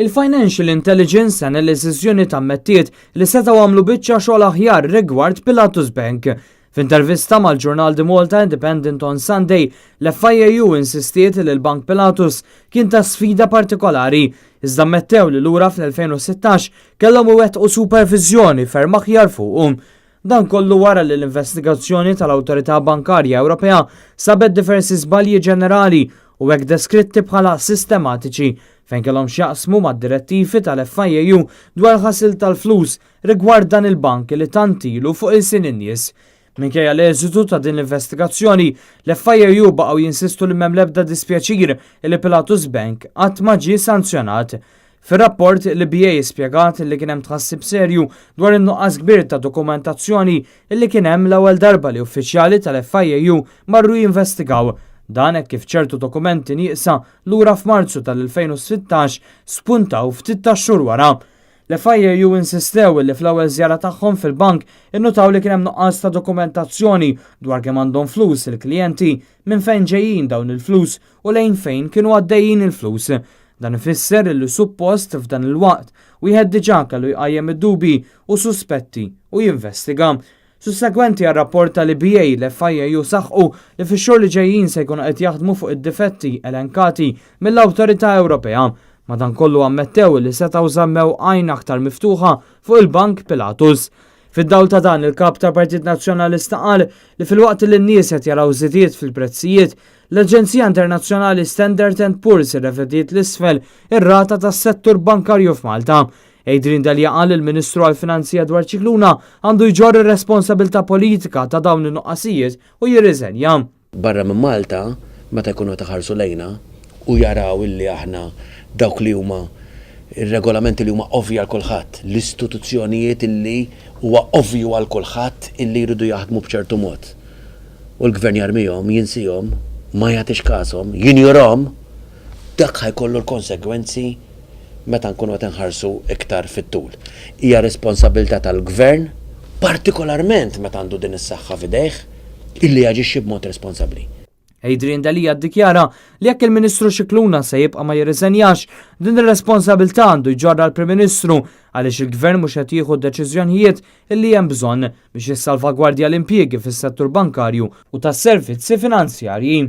Il-Financial Intelligence Analysis Unit ammettiet li setgħu għamlu biċċa xogħol aħjar rigward Pilatus Bank. F'intervista mal-ġurnal The Malta Independent on Sunday, l-FIAU insistiet li l-Bank Pilatus kien ta' sfida partikolari, iżda ammettew li lura fl-2016 kellhom iwettqu superviżjoni ferm aħjar fuqu. Dan kollu wara li l-investigazzjoni tal-Awtorità Bankarja Ewropea sabet diversi żbalji ġenerali u hekk deskritti bħala sistematiċi fejn kellhom x'jaqsmu mad-direttivi tal-FIAU dwar ħasil tal-flus rigward dan il-bank li tant ilu fuq ilsien in-nies. Minkejja l-eżitu ta' din l-investigazzjoni, l-FIAU baqgħu jinsistu li m'hemm l-ebda dispjaċir li Pilatus Bank qatt ma ġie sanzjonat. Fir-rapport, l-EBA spjegat li kien hemm tħassib serju dwar in-nuqqas kbir ta' dokumentazzjoni li kien hemm l-ewwel darba li uffiċjali tal-FIAU marru jinvestigaw. Dan hekk kif ċertu dokumenti nieqsa lura f'Marzu tal-2016 spuntaw ftit tax-xhur wara. L-FIAU insistew li fl-ewwel żjara tagħhom fil-bank innutaw li kien hemm nuqqas ta' dokumentazzjoni dwar kemm għandhom flus il-klijenti, minn fejn ġejjin dawn il-flus u lejn fejn kienu għaddejjin il-flus. Dan ifisser li suppost f'dan il-waqt wieħed diġà kellu jqajjem id-dubi u suspetti u jinvestiga. Sussegwenti għar-rapport tal-EBA, l-FIAU saħqu li fix-xhur li ġejjin se jkunu qed jaħdmu fuq id-difetti elenkati mill-Awtorità Ewropea. Madankollu ammettew li setgħu żammew għajn aktar miftuħa fuq il-Bank Pilatus. Fid-dawl ta' dan, il-Kap tal-Partit Nazzjonalista qal li filwaqt li n-nies qed jaraw żidiet fil-prezzijiet, l-Aġenzija Internazzjonali Standard and Poor's irrevediet 'l isfel ir-rata tas-settur bankarju f'Malta. Adrian Delia qal li l-Ministru għall-Finanzi Edward Scicluna għandu jġorr ir-responsabilità politika ta' dawn in-nuqqasijiet u jirriżenja. Barra minn Malta, meta jkunu qed iħarsu lejna u jaraw illi aħna dawk li huma r-regolamenti li huma ovvji għal kulħadd, l-istituzzjonijiet illi huwa ovvju għal kulħadd illi jridu jaħdmu b'ċertu mod, u l-Gvern jarmihom, jinsihom, ma jagħtix kashom, jinjorhom, dak ħa jkollu l-konsegwenzi meta nkunu qed inħarsu iktar fit-tul. Hija responsabilità tal-Gvern, partikolarment meta għandu din is-saħħa f'idejh, illi jaġixxi b'mod responsabbli. Adrian Delia ddikjara li jekk il-Ministru Scicluna se jibqa' ma jirriżenjax, din ir-responsabilità għandu jġorrha l-Prim Ministru għaliex il-Gvern mhux qed jieħu d-deċiżjonijiet illi hemm bżonn biex jissalvagwardja l-impjiegi fis-settur bankarju u tas-servizzi finanzjarji.